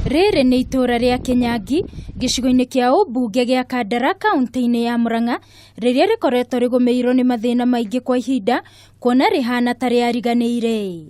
Rĩrĩ nĩ itũũra rĩa Kĩnyangi, gĩcigo-inĩ kĩa ũmbunge gĩa Kandara kaũntĩ-inĩ ya Murang'a, rĩrĩa rĩkoretwo rĩgũmĩirwo nĩ mathĩna maingĩ kwa ihinda, kuona rĩhana ta rĩariganĩire.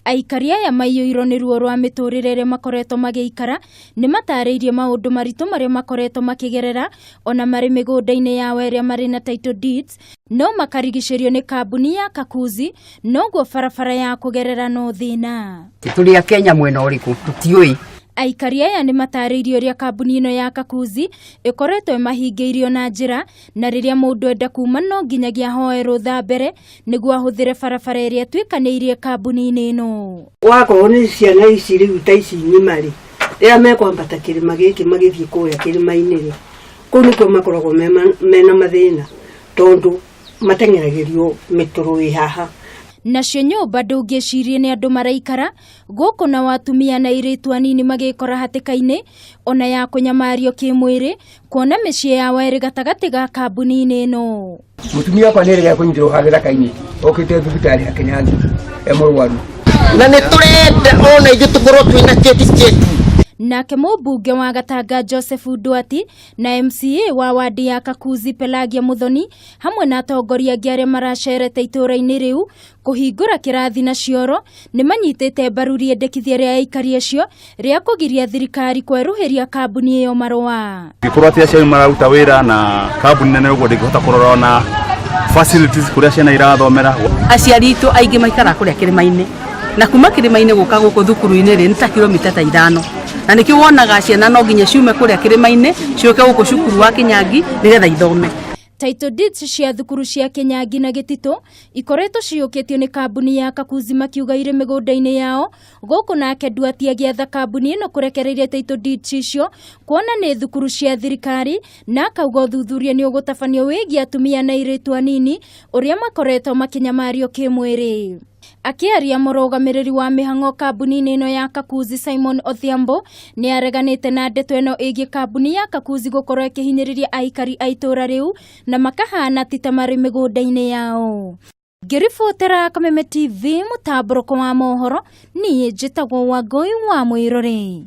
Aikari aya maiyũirwo nĩ ruo rwa mĩtũrĩre ĩrĩa makoretwo magĩikara, nĩ matarĩirie maũndũ maritũ marĩa makoretwo makĩgerera ona marĩ mĩgũnda-inĩ yao ĩrĩa marĩ na title deeds, no makarigicĩrio nĩ kambuni ya Kakuzi, noguo barabara ya kũgerera no thĩna. Tũrĩ a Kenya mwena ũrĩkũ tũtiũĩ. Aikari aya nĩ matarĩirie ũrĩa kambuni ĩno ya Kakuzi ĩkoretwo ĩmahingĩirio na njĩra na rĩrĩa mũndũ enda kuma no nginyagia ahoe rũtha mbere nĩguo ahũthĩre barabara ĩrĩa ĩtuĩkanĩirie kambuni-inĩ ĩno. Wakorwo nĩ ciana ici rĩu ta ici ng'ima-rĩ, rĩrĩa mekwambata kĩrĩma gĩkĩ magĩthiĩ kũrĩa kĩrĩma-inĩ-rĩ, kũu nĩkuo makoragwo mena mathĩna tondũ mateng'eragĩrio mĩtũrũ ĩ haha. Nacio nyũmba ndũngĩcirie nĩ andũ maraikara gũkũ, nao atumia na airĩtu anini magĩkora hatĩka-inĩ ona ya kũnyamario kĩmwĩrĩ kuona mĩciĩ yao ĩrĩ gatagatĩ ga kambuni-inĩ ĩno. Mũtumia wakwa nĩ erĩga kũnyitĩrwo haha gĩthaka-inĩ okĩte thibitarĩ ya Kenyatta e mũrwaru. Na nĩ tũrenda ona ithuĩ tũkorwo twĩna kĩeti chetu. Nake mũmbunge wa Gatanga Joseph Nduati na MCA wa wadi ya Kakuzi Pelagia Muthoni hamwe na atongoria angĩ arĩa maracerete itũũra-inĩ rĩu kũhingũra kĩrathi na cioro nĩ manyitĩte mbaru rĩendekithia rĩa aikari acio rĩa kũgiria thirikari kwerũhĩria kambuni ĩyo marũa. Ngĩkorwo atĩ aciari mararuta wĩra na kambuni nene ũguo ndĩngĩhota kũrora ona facilities kũrĩa ciana irathomera. Aciari itũ aingĩ maikaraga kũrĩa kĩrĩma-inĩ, na kuma kĩrĩma-inĩ gũka gũkũ thukuru-inĩ rĩ, nĩ ta kilomita ta 5, na nĩkĩo wonaga ciana no nginya ciume kũrĩa kĩrĩma-inĩ ciũke gũkũ cukuru wa Kĩnyangi nĩgetha ithome. Title deeds cia thukuru cia Kĩnyangi na Gĩtitũ ikoretwo ciyũkĩtio nĩ kambuni ya Kakuzi makiuga irĩ mĩgũnda-inĩ yao gũkũ, nake Nduati agĩatha kambuni ĩno kũrekereria title deeds icio kuona nĩ thukuru cia thirikari, na akauga ũthuthuria nĩ ũgũtabanio wĩgiĩ atumia na airĩtu anini ũrĩa makoretwo makĩnyamario kĩmwĩrĩ. Akĩaria mũrũgamĩrĩri wa mĩhang'o kambuni-inĩ ĩno ya Kakuzi Simon Odhiambo nĩ areganĩte na ndeto ĩno ĩgiĩ kambuni ya Kakuzi gũkorwo ĩkĩhinyĩrĩria aikari a itũũra rĩu na makahana ti ta marĩ mĩgũnda-inĩ yao. Ngĩribotera Kameme TV mũtambũrũko wa mohoro, niĩ njĩtagwo Wangũi wa Mwĩrore.